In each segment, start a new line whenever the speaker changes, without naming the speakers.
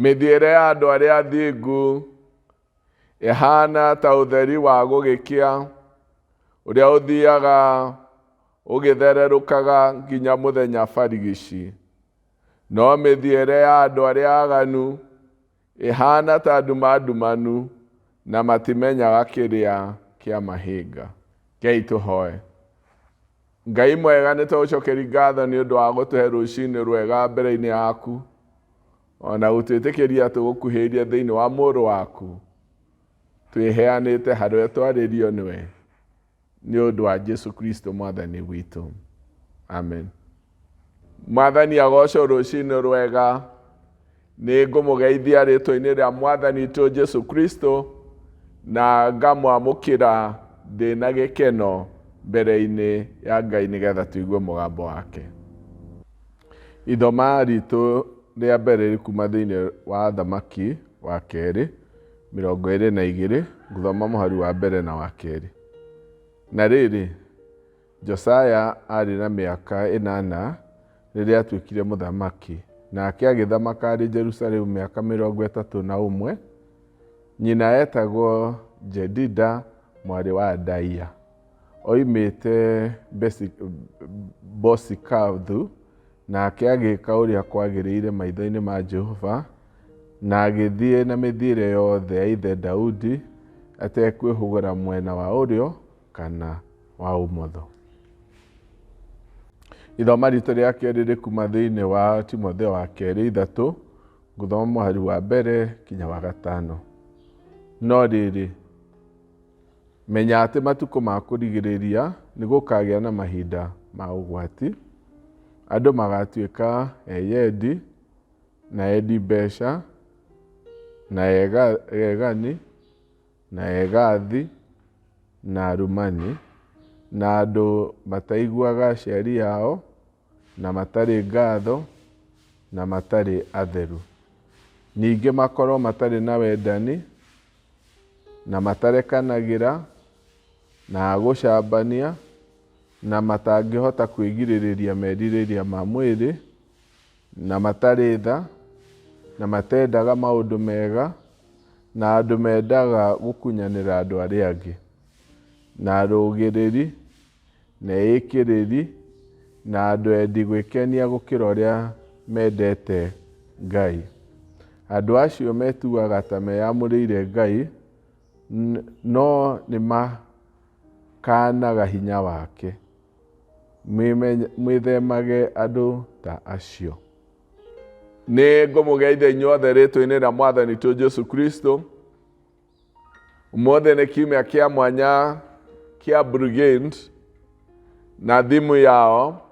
Mĩthiĩre ya andũ arĩa athingu ĩhaana ta ũtheri wa gũgĩkĩa, ũrĩa ũthiaga ũgĩthererũkaga nginya mũthenya barigici. No mĩthiĩre ya andũ arĩa aganu ĩhaana ta nduma ndumanu, na matimenyaga kĩrĩa kĩamahĩnga. Rekei tũhoe. Ngai mwega nĩ tũgũcokeria ngatho nĩ ũndũ wa gũtũhe rũcinĩ rwega mbere-inĩ yaku, ona gũtwĩtĩkĩria tũgũkuhĩrĩrie thĩinĩ wa mũrũ waku, twĩheanĩte harĩwe twarĩrio nĩwe, nĩ ũndũ wa Jesu Kristo mwathani witũ. Amen. Mwathani agocwo rũcinĩ rwega. Nĩ ngũmũgeithia rĩtwa-inĩ rĩa mwathani witũ Jesu Kristo na ngamwamũkĩra ndĩ na gĩkeno mbere-inĩ ya Ngai nĩgetha tũigue mũgambo wake. Ithoma ritũ rĩa mbere rĩ kuma thĩinĩ wa Thamaki wa kerĩ 22, ngũthoma mũhari wa mbere na wa kerĩ. Na rĩrĩ, Josia aarĩ na mĩaka 8 rĩrĩa aatuĩkire mũthamaki, nake agĩthamaka arĩ Jerusalemu mĩaka 31. Nyina eetagwo Jedida mwarĩ wa Adaia, oimĩte Bozikathu, nake agĩĩka ũrĩa kwagĩrĩire maitho-inĩ ma Jehova, na agĩthiĩ na mĩthiĩre yothe ya ithe Daudi, atekwĩhũgũra mwena wa ũrĩo kana wa ũmotho. Ithoma ritũ rĩa kerĩ rĩ kuma thĩinĩ wa Timotheo wa kerĩ 3, ngũthoma mũhari wa mbere kinya wa gatano. No rĩrĩ, menya atĩ matukũ ma kũrigĩrĩria nĩ gũkagĩa na mahinda ma ũgwati. Andũ magatuĩka eyendi, na endi mbeca, na egani, na egathi, na arumani, na andũ mataiguaga aciari ao, na matarĩ ngatho, na matarĩ atheru. Ningĩ makorwo matarĩ na wendani, na matarekanagĩra, na agũcambania, na matangĩhota kwĩgirĩrĩria merirĩria ma mwĩrĩ, na matarĩ tha, na matendaga maũndũ mega, na andũ mendaga gũkunyanĩra andũ arĩa angĩ, na arũgĩrĩri, na eĩkĩrĩri, na andũ endi gwĩkenia gũkĩra ũrĩa mendete Ngai. Andũ acio metuaga ta meyamũrĩire Ngai, no nĩ makaanaga hinya wake. Mwĩthemage andũ ta acio. Nĩ ngũmũgeithia inyuothe rĩtwa-inĩ rĩa Mwathani witũ Jesu Kristo. Ũmũthĩ nĩ kiumia kĩa mwanya kĩa Brigade na thimũ yao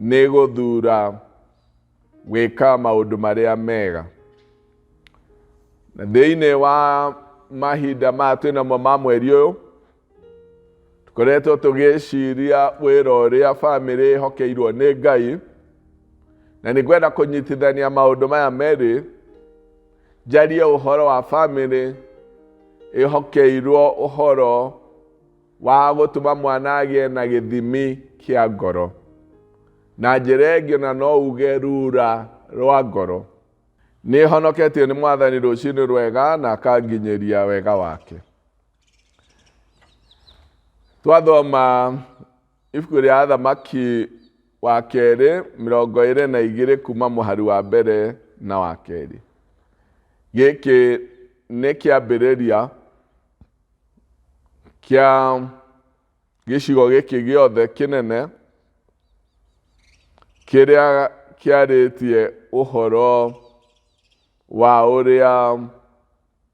nĩ gũthura gwĩka maũndũ marĩa mega. Na thĩinĩ wa mahinda maya twĩnamo ma mweri ũyũ, tũkoretwo tũgĩciria wĩra ũrĩa bamĩrĩ ĩhokeirwo nĩ Ngai, na nĩ ngwenda kũnyitithania maũndũ maya merĩ, njarie ũhoro wa bamĩrĩ ĩhokeirwo ũhoro wa gũtũma mwana agĩe na gĩthimi kĩa ngoro. Na njĩra ĩngĩ ona no uge rura rwa ngoro. Nĩ honoketio nĩ Mwathani rũcinĩ rwega na akanginyĩria wega wake. Twathoma ibuku rĩa Athamaki wa kerĩ 22 kuma mũhari wa mbere na wa kerĩ. Gĩkĩ nĩ kĩambĩrĩria kĩa gĩcigo gĩkĩ gĩothe kĩnene kĩrĩa kĩarĩtie ũhoro wa ũrĩa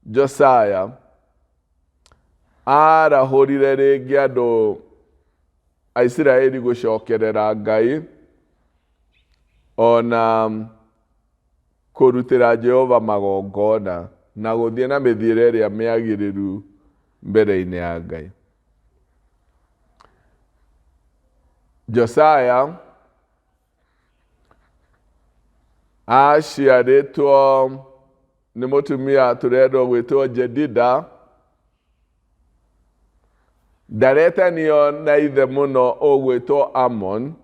Josia arahũrire rĩngĩ andũ a Isiraeli gũcokerera Ngai ona kũrutĩra Jehova magongona na gũthiĩ na mĩthiĩre ĩrĩa mĩagĩrĩru mbere-inĩ ya Ngai. Josia aciarĩtwo nĩ mũtumia tũrendwo gwĩtwo Jedida. Ndaretanio na ithe mũno ũgwĩtwo Amon,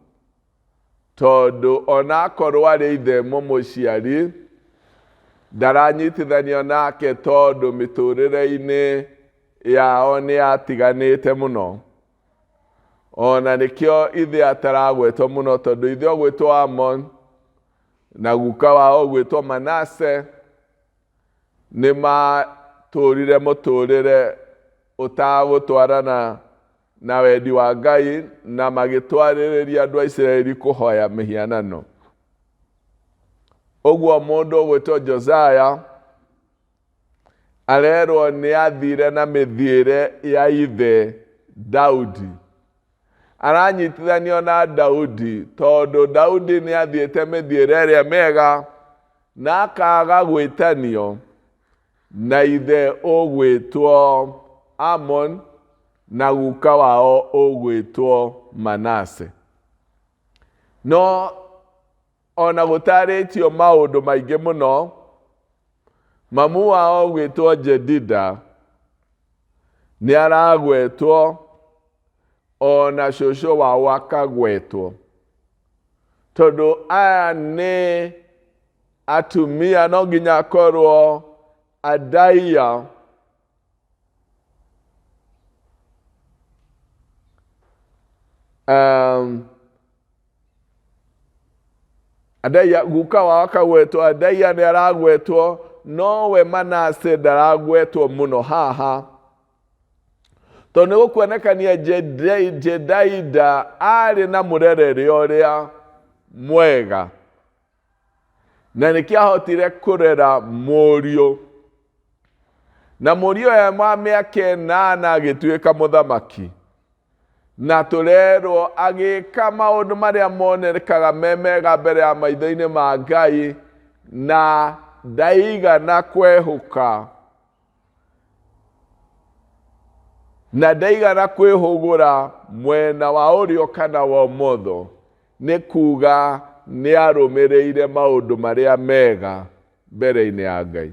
tondũ onakorwo arĩ ithe mũmũciari, Ndaranyitithanio nake tondũ mĩtũrĩre-inĩ yao nĩ yatiganĩte mũno. Ona nĩkĩo ithe ataragwetwo mũno tondũ ithe ũgwĩtwo Amon na guka wao ũgwĩtwo Manase nĩ matũrire mũtũrĩre ũtagũtwarana na wendi wa Ngai na magĩtwarĩrĩria andũ a Isiraeli kũhoya mĩhianano. Ũguo mũndũ ũgwĩtwo Josiah arerwo nĩ athire na mĩthiĩre ya ithe Daudi. Aranyitithanio na Daudi tondũ Daudi nĩ athiĩte mĩthiĩre ĩrĩa mĩega na akaga gwĩtanio na ithe ũgwĩtwo Amon na guka wao ũgwĩtwo Manase. No ona gũtarĩtio maũndũ maingĩ mũno, mamu wao ũgwĩtwo Jedida nĩ aragwetwo ona cũcũ wao akagwetwo, tondũ aya nĩ atumia no nginya akorwo Adaia Adaia guka wao akagwetwo, Adaia nĩ aragwetwo, nowe Manase ndaragwetwo mũno haha, tondũ nĩ gũkuonekania Jedaida arĩ na mũrerere ũrĩa mwega na nĩkĩo ahotire kũrera mũriũ, na mũriũ ũyũ wa mĩaka 8 agĩtuĩka mũthamaki, na tũrerwo agĩka maũndũ marĩa monekaga me mega mbere ya maitho-inĩ ma Ngai, na ndaigana kwehũka na ndaigana kwĩhũgũra mwena wa ũrĩo kana wa ũmotho, nĩ kuga nĩ arũmĩrĩire maũndũ marĩa mega mbere-inĩ ya Ngai.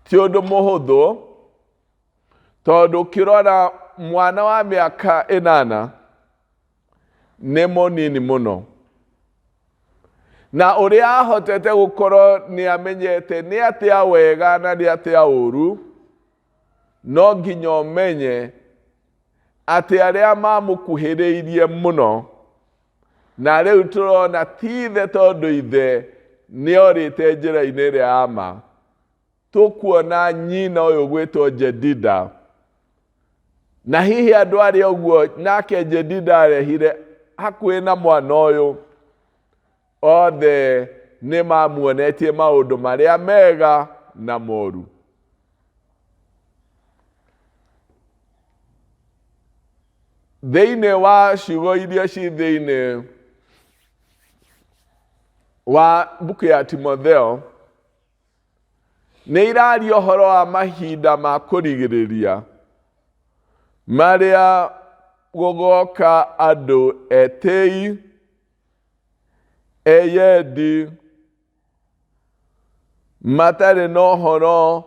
Ti ũndũ mũhũthũ, tondũ ũkĩrora mwana wa mĩaka 8 nĩ mũnini mũno, na ũrĩa ahotete gũkorwo nĩ amenyete nĩ atĩa wega na nĩ atĩa ũru, no nginya ũmenye atĩ arĩa mamũkuhĩrĩirie mũno, na rĩu tũrona ti ithe tondũ ithe nĩ orĩte njĩra-inĩ ĩrĩa ya ma. Tũkuona nyina ũyũ gwĩtwo Jedida, na hihi andũ arĩa ũguo nake Jedida arehire hakuhĩ na mwana ũyũ, othe nĩ mamuonetie maũndũ marĩa mega na moru. Thĩinĩ wa ciugo iria ci thĩinĩ wa mbuku ya Timotheo, nĩ iraria ũhoro wa mahinda ma kũrigĩrĩria marĩa gũgoka andũ etĩi, eyendi, matarĩ na ũhoro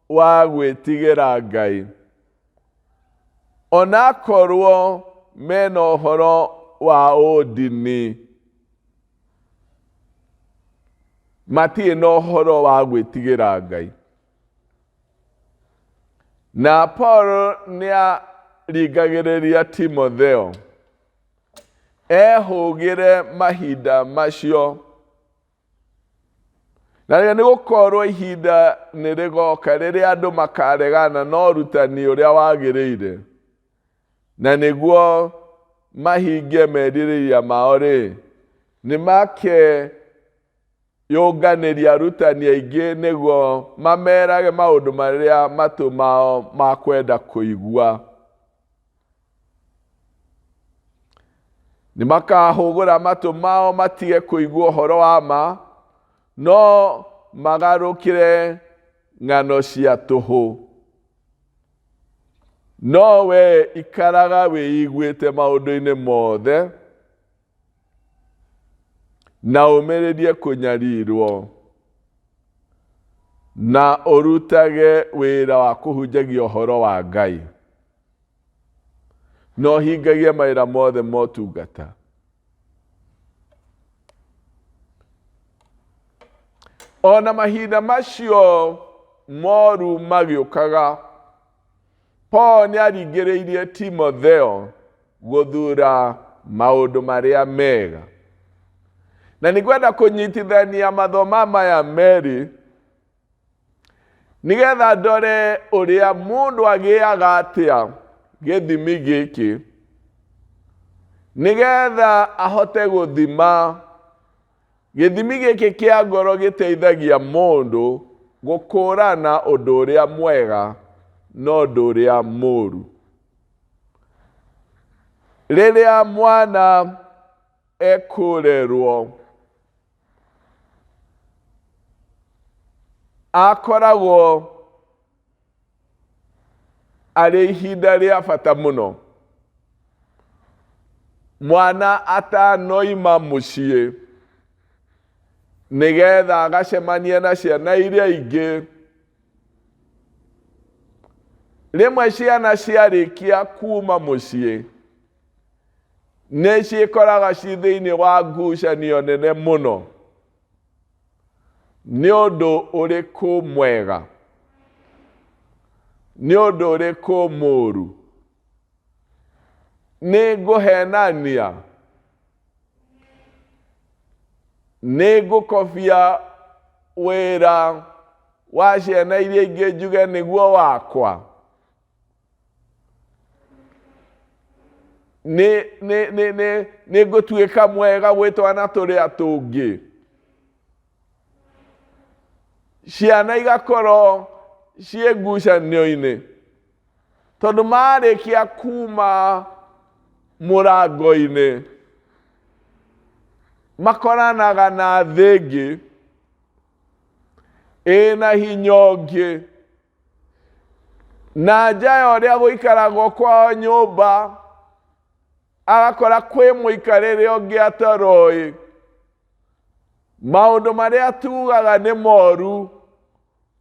wa gwĩtigĩra Ngai, onakorwo mena ũhoro wa ũndini, matirĩ na ũhoro wa gwĩtigĩra Ngai. Na Paul nĩ aringagĩrĩria Timotheo ehũgĩre mahinda macio, na rĩrĩa nĩ gũkorwo ihinda nĩ rĩgoka rĩrĩa andũ makaregana na ũrutani ũrĩa wagĩrĩire, na nĩguo mahingie merirĩria mao rĩ, nĩ makeyũnganĩria arutani aingĩ nĩguo mamerage maũndũ marĩa matũ mao makwenda kũigua. Nĩ makahũgũra matũ mao matige kũigua ũhoro wa ma, no magarũkĩre ng'ano cia tũhũ. No we ikaraga wĩiguĩte maũndũ-inĩ mothe, na ũmĩrĩrie kũnyarirwo, na ũrutage wĩra wa kũhunjagia ũhoro wa Ngai, na ũhingagie mawĩra mothe ma ũtungata. Ona mahinda macio moru magĩũkaga, Paul nĩ aringĩrĩirie Timotheo gũthura maũndũ marĩa mega. Na nĩ ngwenda kũnyitithania mathoma maya merĩ nĩgetha ndore ũrĩa mũndũ agĩaga atĩa gĩthimi gĩkĩ nĩgetha ahote gũthima gĩthimi gĩkĩ kĩa ngoro gĩteithagia mũndũ gũkũrana ũndũ ũrĩa mwega na ũndũ ũrĩa mũru. Rĩrĩa mwana ekũrerwo akoragwo arĩ ihinda rĩa bata mũno mwana atanoima mũciĩ nĩgetha agacemania na ciana iria ingĩ. Rĩmwe ciana ciarĩkia kuma mũciĩ nĩ ciĩkoraga ci thĩinĩ wa ngucanio nene mũno. Nĩ ũndũ ũrĩkũ mwega? Nĩ ũndũ ũrĩkũ mũũru? Nĩ ngũhenania? Nĩ ngũkobia wĩra wa ciana iria ingĩ njuge nĩguo wakwa? Nĩ nĩ nĩ nĩ nĩ ngũtuĩka mwega gwĩ twana tũrĩa tũngĩ. Ciana igakorwo ciĩ ngucanio-inĩ tondũ marĩkia kuma mũrango-inĩ makoranaga na thĩ ĩngĩ ĩna hinya ũngĩ. Na nja ya ũrĩa gũikaragwo kwao nyũmba, agakora kwĩ mũikarĩre ũngĩ ataroĩ. Maũndũ marĩa tugaga nĩ moru,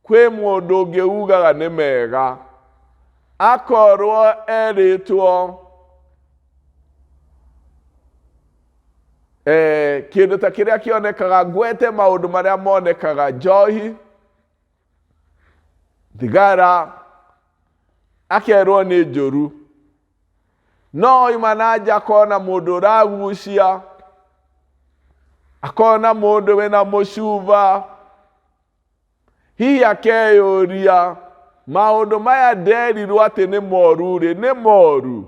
kwĩ mũndũ ũngĩ ugaga nĩ mega. Akorwo erĩtwo kĩndũ ta kĩrĩa kĩonekaga, ngwete maũndũ marĩa monekaga, njohi, thigara, akerwo nĩ njũru. No oima na nja akona mũndũ ũragucia, akona mũndũ wĩna mũcuba, hihi akeyũria maũndũ maya nderirwo atĩ nĩ moru-rĩ, nĩ moru?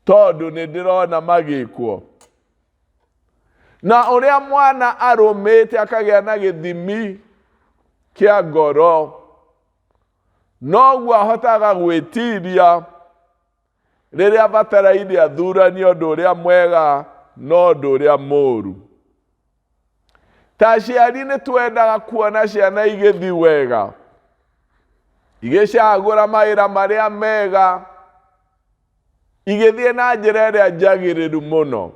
Tondũ nĩ ndĩrona magĩkwo. Na ũrĩa mwana arũmĩte akagĩa na gĩthimi kĩa ngoro, noguo ahotaga gwĩtiria rĩrĩa abataraine athuranie ũndũ ũrĩa mwega na ũndũ ũrĩa mũũru. Ta aciari nĩ twendaga kuona ciana igĩthiĩ wega, igĩcagũra mawĩra marĩa mega, igĩthiĩ na njĩra ĩrĩa njagĩrĩru mũno.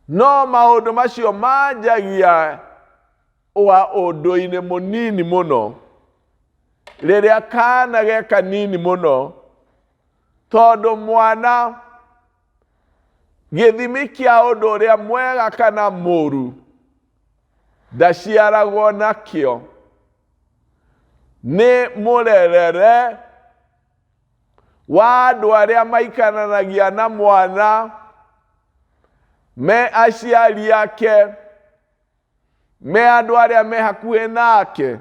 No maũndũ macio manjagia wa ũndũ-inĩ mũnini mũno, rĩrĩa kana ge kanini mũno, tondũ mwana gĩthimi kĩa ũndũ ũrĩa mwega kana mũru ndaciaragwo nakĩo, nĩ mũrerere wa andũ arĩa maikaranagia na mwana me aciari ake, me andũ arĩa me hakuhĩ nake.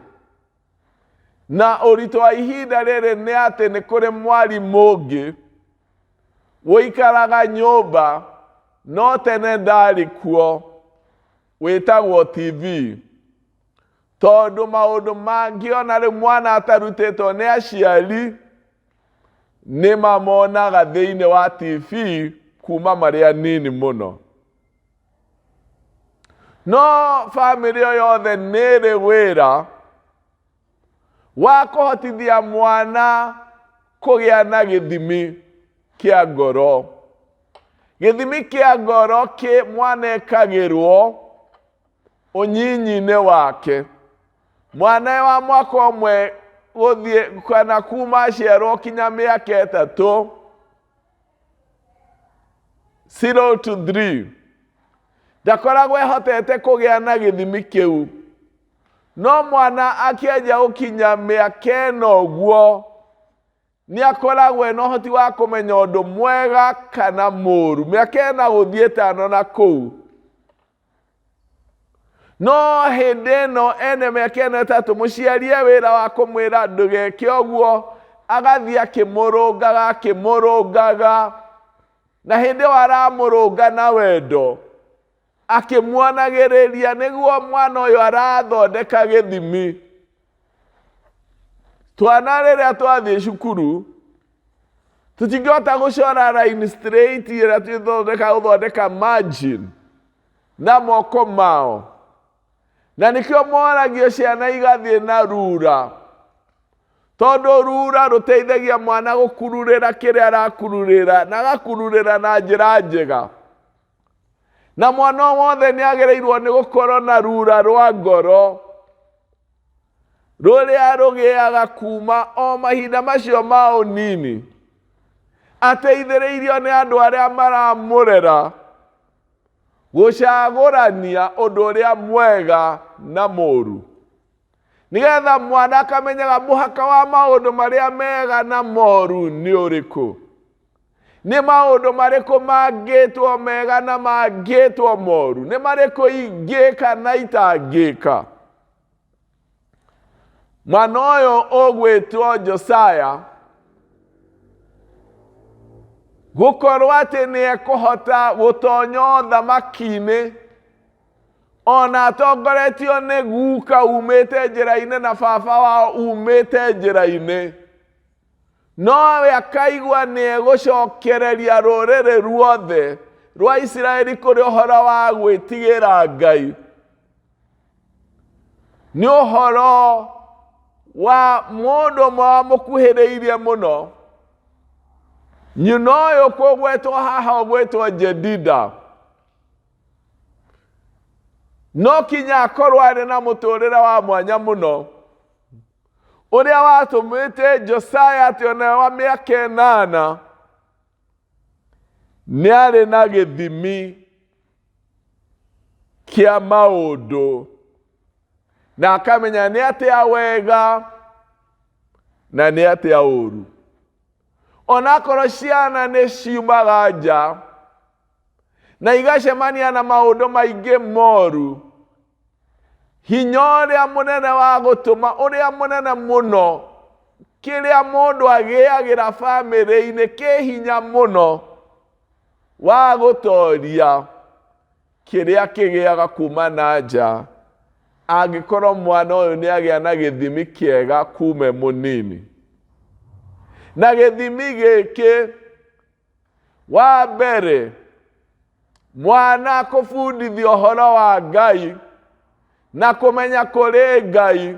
Na ũritũ wa ihinda rĩrĩ nĩ atĩ nĩ kũrĩ mwarimũ ũngĩ ũikaraga nyũmba no tene ndarĩ kuo, wĩtagwo TV. Tondũ maũndũ mangĩ ona rĩu mwana atarutĩtwo nĩ aciari nĩ mamonaga thĩinĩ wa TV kuma marĩ anini mũno. No bamĩrĩ o yothe nĩ ĩrĩ wĩra wa kũhotithia mwana kũgĩa na gĩthimi kĩa ngoro. Gĩthimi kĩa ngoro kĩ mwana ekagĩrwo ũnyinyi-inĩ wake. Mwana wa mwaka ũmwe gũthiĩ kana kuma aciarwo kinya mĩaka ĩtatũ, 0 to 3. Ndakoragwo ehotete kũgĩa na gĩthimi kĩu. No mwana akĩanjia gũkinya mĩaka ĩno ũguo, nĩ akoragwo ena ũhoti wa kũmenya ũndũ mwega kana mũũru. Mĩaka ĩna gũthiĩ ĩtano na kũu. No hĩndĩ ĩno ene mĩaka ĩno ĩtatũ, mũciari e wĩra wa kũmwĩra ndũgeke ũguo, agathiĩ akĩmũrũngaga akĩmũrũngaga, na hĩndĩ ĩyo aramũrũnga na wendo, akĩmuonagĩrĩria nĩguo mwana ũyũ arathondeka gĩthimi. Twana rĩrĩa twathiĩ cukuru, tũtingĩhota gũcora line straight ĩrĩa twĩthondeka gũthondeka margin na moko mao. Na nĩkĩo moragio ciana igathiĩ na rura, tondũ rura rũteithagia mwana gũkururĩra kĩrĩa arakururĩra, na agakururĩra na njĩra njega. Na mwana o wothe nĩ agĩrĩirwo nĩ gũkorwo na rura rwa ngoro, rũrĩa rũgĩaga kuma o mahinda macio ma ũnini, ateithĩrĩirio nĩ andũ arĩa maramũrera gũcagũrania ũndũ ũrĩa mwega na mũũru, nĩgetha mwana akamenyaga mũhaka wa maũndũ marĩa mega na moru nĩ ũrĩkũ, nĩ maũndũ marĩkũ mangĩtwo mega na mangĩtwo moru, nĩ marĩkũ ingĩka na itangĩka. Mwana ũyũ ũgwĩtwo Josiah gũkorwo atĩ nĩ ekũhota gũtonya ũthamaki-inĩ ona atongoretio nĩ guka umĩte njĩra-inĩ na baba wao umĩte njĩra-inĩ, nowe akaigua nĩ egũcokereria rũrĩrĩ ruothe rwa Isiraeli kũrĩ ũhoro wa gwĩtigĩra Ngai. Nĩ ũhoro wa mũndũ ũmwe wamũkuhĩrĩirie mũno. Nyina ũyũ kũgwetwo haha ũgwĩtwo Jedida. No kinya akorwo arĩ na mũtũrĩre wa mwanya mũno, ũrĩa watũmĩte Josiah atĩ ona wa mĩaka ĩnana nĩ arĩ na gĩthimi kĩa maũndũ, na akamenya nĩ atĩa wega na nĩ atĩa ũru. Onakorwo ciana nĩ ciumaga nja na igacemania na maũndũ maingĩ moru, hinya ũrĩa mũnene wa gũtũma ũrĩa mũnene mũno kĩrĩa mũndũ agĩagĩra bamĩrĩ-inĩ kĩ hinya mũno wa gũtoria kĩrĩa kĩgĩaga kuma na nja, angĩkorwo mwana ũyũ nĩ agĩa na gĩthimi kĩega kuma e mũnini. Na gĩthimi gĩkĩ, wa mbere, mwana kũbundithio ũhoro wa Ngai na kũmenya kũrĩ Ngai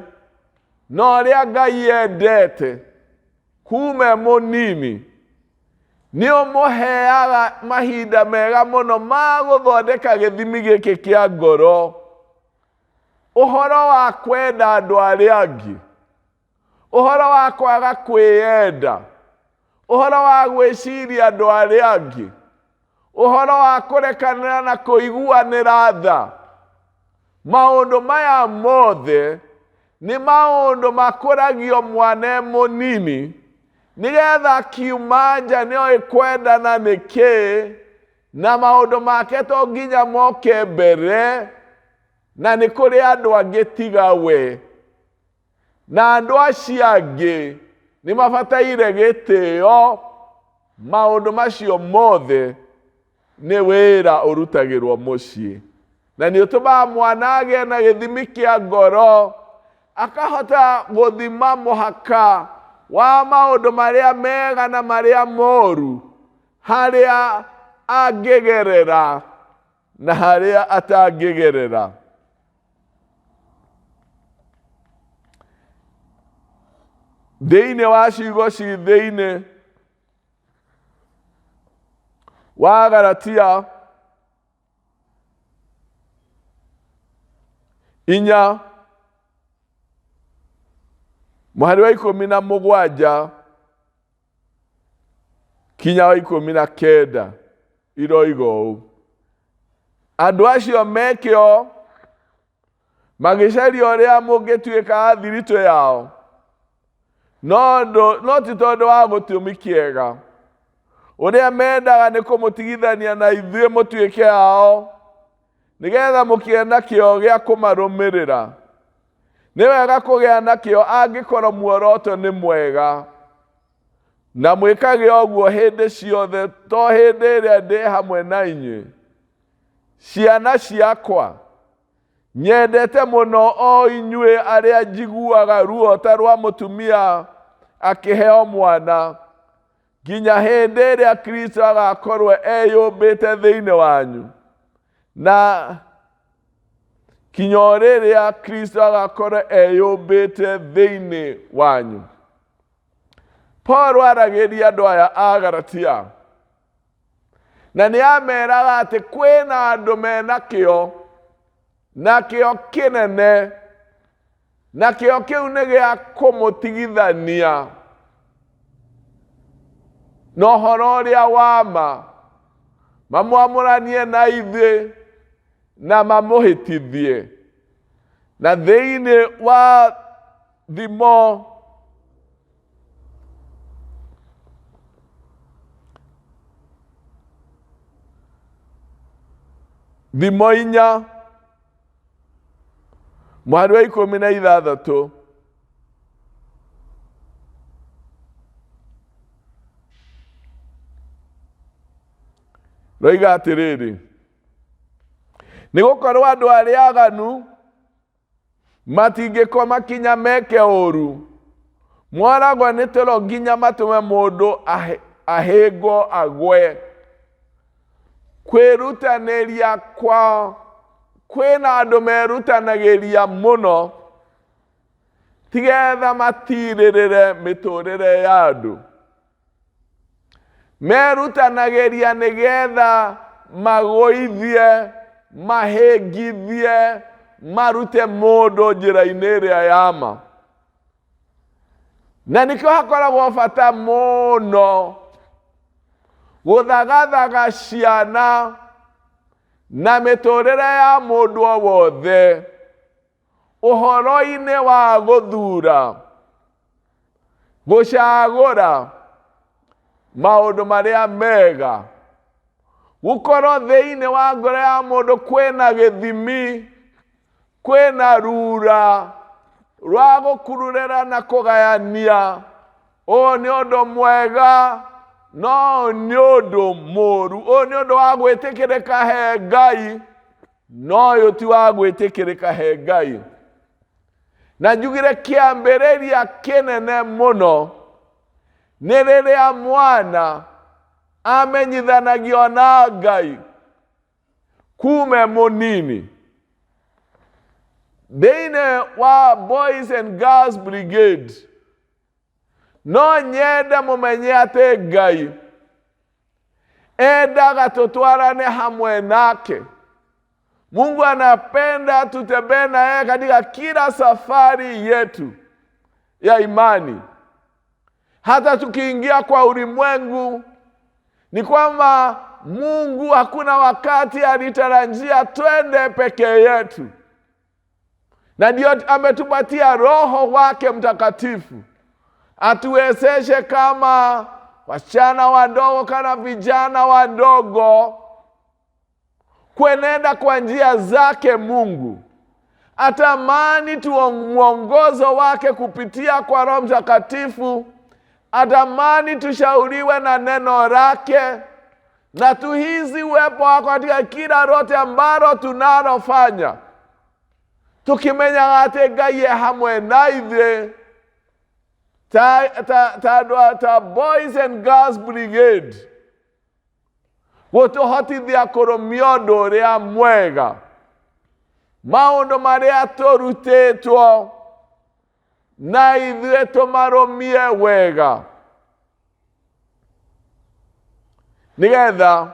na ũrĩa Ngai endete kuma e mũnini, nĩ ũmũheaga mahinda mega mũno ma gũthondeka gĩthimi gĩkĩ kĩa ngoro, ũhoro wa kwenda andũ arĩa angĩ, ũhoro wa kwaga kwĩyenda, ũhoro wa gwĩciria andũ arĩa angĩ, ũhoro wa kũrekanĩra na kũiguanĩra tha. Maũndũ maya mothe nĩ maũndũ makũragio mwana e mũnini, nĩgetha akiuma nja nĩoĩ kwendana nĩ kĩĩ, na maũndũ make to nginya moke mbere, na nĩ kũrĩ andũ angĩ tiga we. Na andũ acio angĩ nĩ mabataire gĩtĩo. Maũndũ macio mothe nĩ wĩra ũrutagĩrwo mũciĩ, na nĩ ũtũmaga mwana agĩe na gĩthimi kĩa ngoro, akahota gũthima mũhaka wa maũndũ marĩa mega na marĩa moru, harĩa angĩgerera na harĩa atangĩgerera. Thĩinĩ wa ciugo ci thĩinĩ wa Galatia 4 mũhari wa 17 kinya wa 19 iroiga ũũ. Andũ acio mekĩo magĩcaria ũrĩa mũngĩtuĩka a thiritũ yao, no ti tondũ wa gĩtũmi kĩega. Ũrĩa mendaga nĩ kũmũtigithania na ithuĩ mũtuĩke ao, nĩgetha mũkĩe na kĩo gĩa kũmarũmĩrĩra. Nĩ wega kũgĩa na kĩo angĩkorwo muoroto nĩ mwega, na mwĩkage ũguo hĩndĩ ciothe, to hĩndĩ ĩrĩa ndĩ hamwe na inyuĩ. Ciana ciakwa, nyendete mũno o inyuĩ arĩa njiguaga ruo ta rwa mũtumia akĩheo mwana, nginya hĩndĩ ĩrĩa Kristo agakorwo eyũmbĩte thĩinĩ wanyu, na kinya o rĩrĩa Kristo agakorwo eyũmbĩte thĩinĩ wanyu. Paul aragĩria andũ aya a Galatia, na nĩ ameraga atĩ kwĩna andũ mena kĩo, na kĩo kĩnene, na kĩo kĩu nĩ gĩa kũmũtigithania na ũhoro ũrĩa wa ma, mamwamũranie na ithuĩ na mamũhĩtithie. Na thĩinĩ wa Thimo 4 mũhari wa 16, roiga atĩrĩrĩ, nĩ gũkorwo andũ arĩa aganu matingĩkoma kinya meke ũru, moragwo nĩ toro nginya matũme mũndũ ahĩngwo agwe. Kwĩrutanĩria kwa kwĩna andũ merutanagĩria mũno tigetha matirĩrĩre mĩtũrĩre ya andũ. Merutanagĩria nĩgetha magũithie, mahĩngithie, marute mũndũ njĩra-inĩ ĩrĩa ya ma. Na nĩkĩo hakoragwo bata mũno gũthagathaga ciana na mĩtũrĩre ya mũndũ o wothe ũhoro-inĩ wa gũthura, gũcagũra maũndũ marĩa mega. Gũkorwo thĩinĩ wa ngoro ya mũndũ kwĩna gĩthimi, kwĩna rura rwa gũkururĩra na kũgayania, ũyũ nĩ ũndũ mwega, no nĩ ũndũ mũru, ũyũ nĩ ũndũ wa gwĩtĩkĩrĩka he Ngai, no ũyũ ti wa gwĩtĩkĩrĩka he Ngai. Na njugire kĩambĩrĩria kĩnene mũno nĩ rĩrĩa mwana amenyithanagio na Ngai kuma e mũnini. Thĩinĩ wa Boys and Girls Brigade, no nyende mũmenye atĩ Ngai endaga tũtwarane hamwe nake. Mungu anapenda tutembee na yeye katika kila safari yetu ya imani. Hata tukiingia kwa ulimwengu, ni kwamba Mungu hakuna wakati alitarajia twende peke yetu. Na ndio ametupatia Roho wake Mtakatifu atuwezeshe kama wasichana wadogo, kama vijana wadogo, kuenenda kwa njia zake Mungu. Atamani tu mwongozo wake kupitia kwa Roho Mtakatifu. Atamani tushauriwe na neno lake na tuhisi uwepo wako katika kila lote ambalo tunalofanya, tukimenyaga atĩ Ngai e hamwe na ithuĩ ta Boys and Girls Brigade, gũtũhotithia kũrũmia ũndũ ũrĩa mwega, maũndũ marĩa tũrutĩtwo na ithuĩ tũmarũmie wega, nĩgetha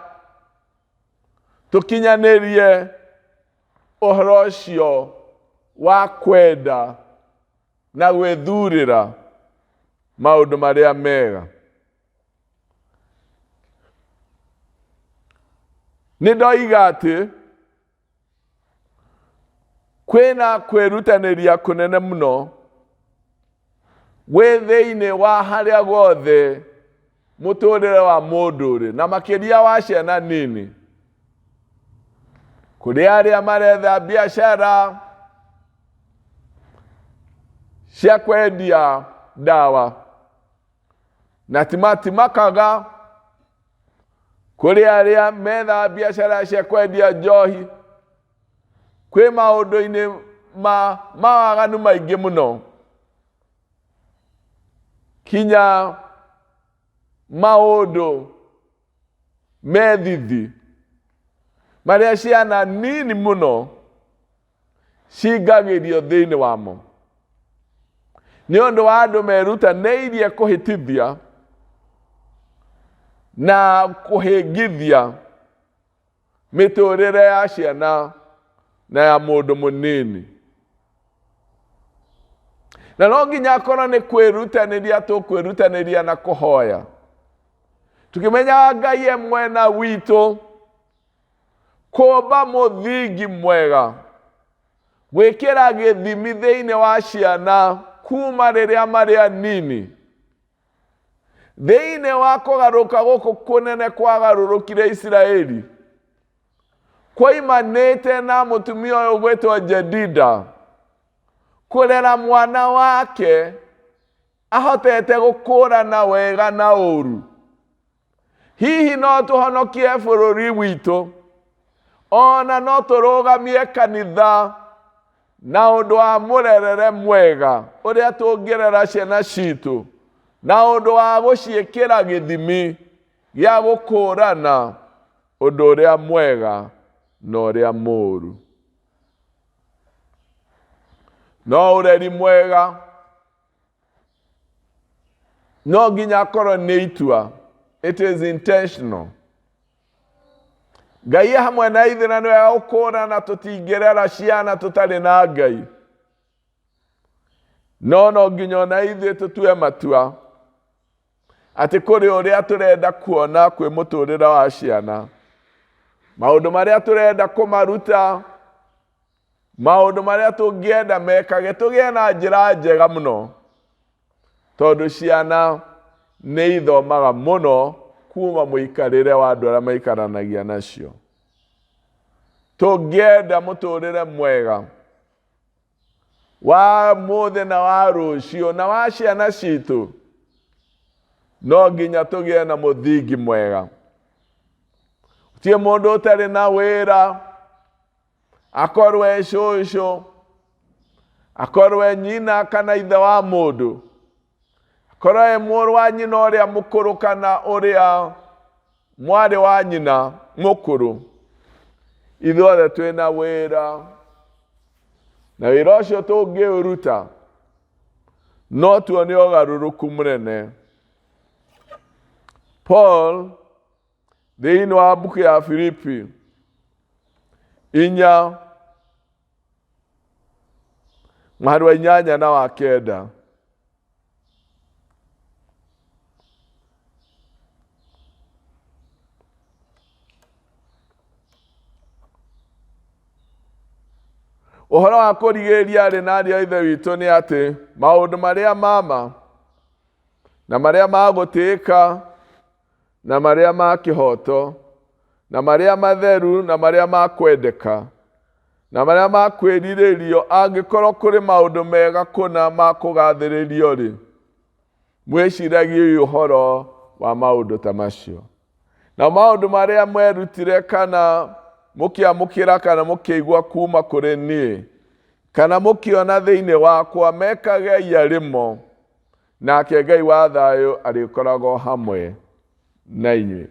tũkinyanĩrie ũhoro ũcio wa kwenda na gwĩthurĩra maũndũ marĩa mega. Nĩ ndoiga atĩ Kwĩna kwĩrutanĩria kũnene mũno wĩ thĩinĩ wa harĩa guothe mũtũrĩre wa mũndũ ũrĩ na makĩria wa ciana nini. Kũrĩ arĩa maretha biacara cia kwendia ndawa na timatimakaga. Kũrĩ arĩa methaga biacara cia kwendia njohi. Kwĩ maũndũ-inĩ ma mawaganu maingĩ mũno kinya maũndũ me thithi marĩa ciana nini mũno cingagĩrio thĩinĩ wamo nĩ ũndũ wa andũ merutanĩirie kũhĩtithia na kũhĩngithia mĩtũrĩre ya ciana na ya mũndũ mũnini. Na no nginya akorwo nĩ kwĩrutanĩria tũkwĩrutanĩria na kũhoya, tũkĩmenyaga Ngai e mwena witũ, kũmba mũthingi mwega, gwĩkĩra gĩthimi thĩinĩ wa ciana kuma rĩrĩa marĩ anini. Thĩinĩ wa kũgarũrũka gũkũ kũnene kwagarũrũkire Isiraeli, kwoimanĩte na mũtumia ũyũ gwĩtwo Jedida kũrera mwana wake ahotete gũkũrana wega na ũru. Hihi no tũhonokie bũrũri witũ, ona no tũrũgamie kanitha na ũndũ wa mũrerere mwega ũrĩa tũngĩrera ciana citũ, na ũndũ wa gũciĩkĩra gĩthimi gĩa gũkũrana ũndũ ũrĩa mwega na ũrĩa mũũru. No ũreri mwega no nginya akorwo nĩ itua, it is intentional. Ngai e hamwe na ithuĩ na nĩwe gũkũra, na tũtingĩrera ciana tũtarĩ na Ngai. No no nginya ona ithuĩ tũtue matua atĩ kũrĩ ũrĩa tũrenda kuona kwĩ mũtũrĩre wa ciana, maũndũ marĩa tũrenda kũmaruta, maũndũ marĩa tũngĩenda mekage, tũgĩe na njĩra njega mũno, tondũ ciana nĩ ithomaga mũno kuma mũikarĩre wa andũ arĩa maikaranagia nacio. Tũngĩenda mũtũrĩre mwega wa mũthĩ na wa rũciũ na wa ciana citũ, no nginya tũgĩe na mũthingi mwega. Gũtirĩ mũndũ ũtarĩ na wĩra, akorwo e cũcũ, akorwo e nyina kana ithe wa mũndũ, akorwo e mũrũ wa nyina ũrĩa mũkũrũ kana ũrĩa mwarĩ wa nyina mũkũrũ. Ithuothe twĩna wĩra, na wĩra ũcio tũngĩũruta no tuone ũgarũrũku mũnene. Paul thĩinĩ wa mbuku ya Filipi 4 mũhari wa 8 na wa 9. Ũhoro wa kũrigĩrĩria arĩ na ariũ a Ithe witũ nĩ atĩ maũndũ marĩa mama na marĩa ma gũtĩĩka na marĩa ma kĩhooto na marĩa matheru na marĩa ma kwendeka na marĩa ma kwĩrirĩrio, angĩkorwo kũrĩ maũndũ mega kũna ma kũgathĩrĩrio-rĩ, mwĩciragiei ũhoro wa maũndũ ta macio. Na maũndũ marĩa mwerutire kana mũkĩamũkĩra kana mũkĩigua kuma kũrĩ niĩ kana mũkĩona thĩinĩ wakwa, mekagei arĩ mo, nake Ngai wa thayũ arĩkoragwo hamwe na inyuĩ.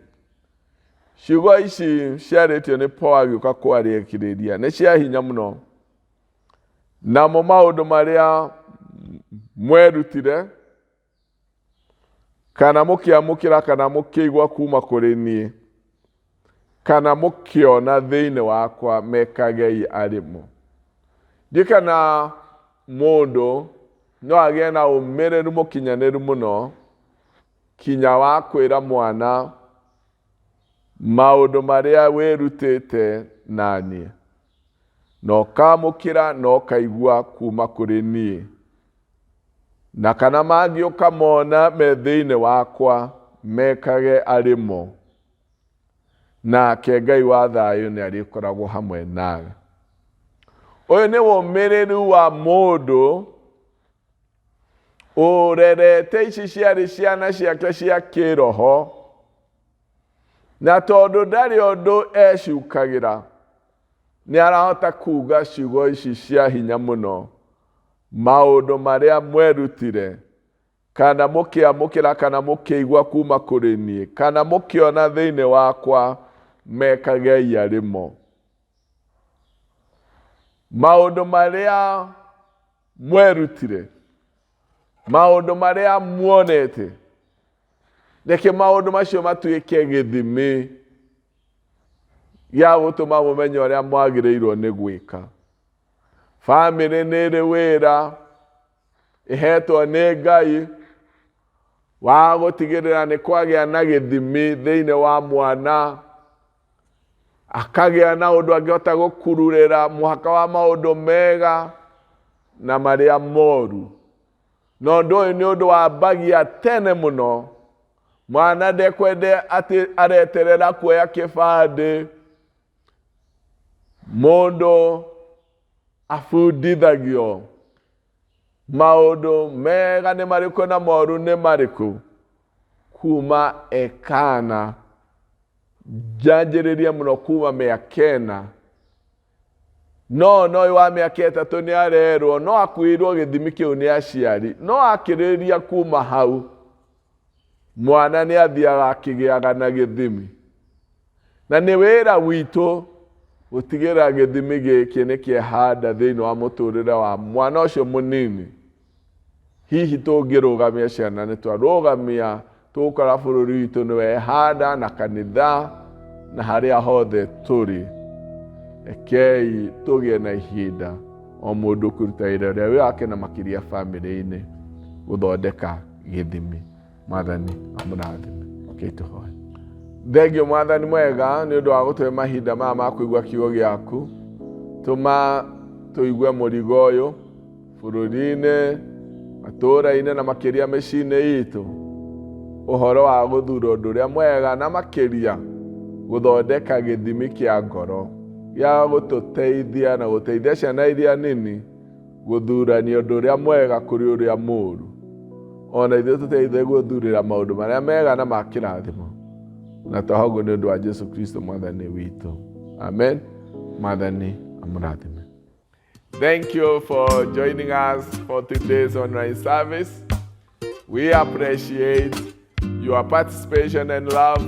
Ciugo ici ciarĩtio nĩ Paul agĩũka kwarĩkĩrĩria nĩ cia hinya mũno. Namo maũndũ marĩa mwerutire kana mũkĩamũkĩra kana mũkĩigua kuma kũrĩ niĩ kana mũkĩona thĩinĩ wakwa, mekagei arĩ mo. Ndiũĩ kana mũndũ no agĩe na ũmĩrĩru mũkinyanĩru mũno kinya wa kwĩra mwana maũndũ marĩa wĩrutĩte na niĩ. Na ũkaamũkĩra na ũkaigua kuma kũrĩ niĩ, na kana mangĩ ũkamona me thĩinĩ wakwa, mekage arĩ mo. Nake Ngai wa thayũ nĩ arĩkoragwo hamwe nawe. Ũyũ nĩ ũmĩrĩru wa mũndũ ũrerete ici ciarĩ ciana ciake cia kĩroho, na tondũ ndarĩ ũndũ ecukagĩra, nĩ arahota kuga ciugo ici cia hinya mũno, maũndũ marĩa mwerutire kana mũkĩamũkĩra kana mũkĩigua kuma kũrĩ niĩ kana mũkĩona thĩinĩ wakwa, mekagei arĩ mo. Maũndũ marĩa mwerutire, maũndũ marĩa muonete, reke maũndũ macio matuĩke gĩthimi gĩa gũtũma mũmenye ũrĩa mwagĩrĩirwo nĩ gwĩka. Bamĩrĩ nĩ ĩrĩ wĩra ĩhetwo nĩ Ngai wa gũtigĩrĩra nĩ kwagĩa na gĩthimi thĩinĩ wa mwana, akagĩa na ũndũ angĩhota gũkururĩra mũhaka wa maũndũ mega na marĩa moru. Na ũndũ ũyũ nĩ ũndũ wambagia tene mũno. Mwana ndekwende atĩ areterera kuoya kĩbandĩ. Mũndũ abundithagio maũndũ mega nĩ marĩkũ na moru nĩ marĩkũ kuma ekana, njanjĩrĩrie mũno kuma mĩaka ĩna. No no ũyũ wa mĩaka ĩtatũ nĩ arerwo no akuĩirwo gĩthimi kĩu nĩ aciari, no akĩrĩrĩria kuma hau mwana nĩ athiaga akĩgĩaga na gĩthimi. Na nĩ wĩra witũ gũtigĩrĩra gĩthimi gĩkĩ nĩ kĩehanda thĩinĩ wa mũtũrĩre wa mwana ũcio mũnini. Hihi tũngĩrũgamia ciana nĩ twarũgamia, tũgũkora bũrũri witũ nĩ wehanda na kanitha na harĩa hothe tũrĩ. Rekei tũgĩe na ihinda o mũndũ kũruta wĩra ũrĩa wĩ wake na makĩria bamĩrĩ-inĩ gũthondeka gĩthimi. Mwathani amũrathime. Okay, tũhoe. Thengio Mwathani mwega nĩ ũndũ wa gũtũhe mahinda maya ma kũigua kiugo gĩaku. Tũma tũigue mũrigo ũyũ bũrũri-inĩ, matũũra-inĩ na makĩria mĩciĩ-inĩ itũ, ũhoro wa gũthura ũndũ ũrĩa mwega na makĩria gũthondeka gĩthimi kĩa ngoro gĩa gũtũteithia na gũteithia ciana iria nini gũthurania ũndũ ũrĩa mwega kũrĩ ũrĩa mũũru. Ona ithuĩ tũteithie gũthurĩra maũndũ marĩa mega na ma kĩrathimo. Na twahoguo nĩ ũndũ wa Jesu Kristo Mwathani witũ. Amen. Mwathani amũrathime. Thank you for joining us for today's online service. We appreciate your participation and love.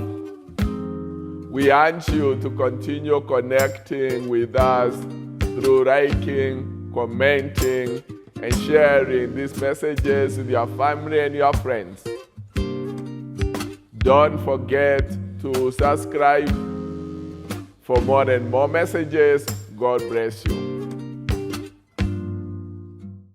We urge you to continue connecting with us through liking, commenting, and sharing these messages with your family and your friends. Don't forget to subscribe for more and more messages. God bless you.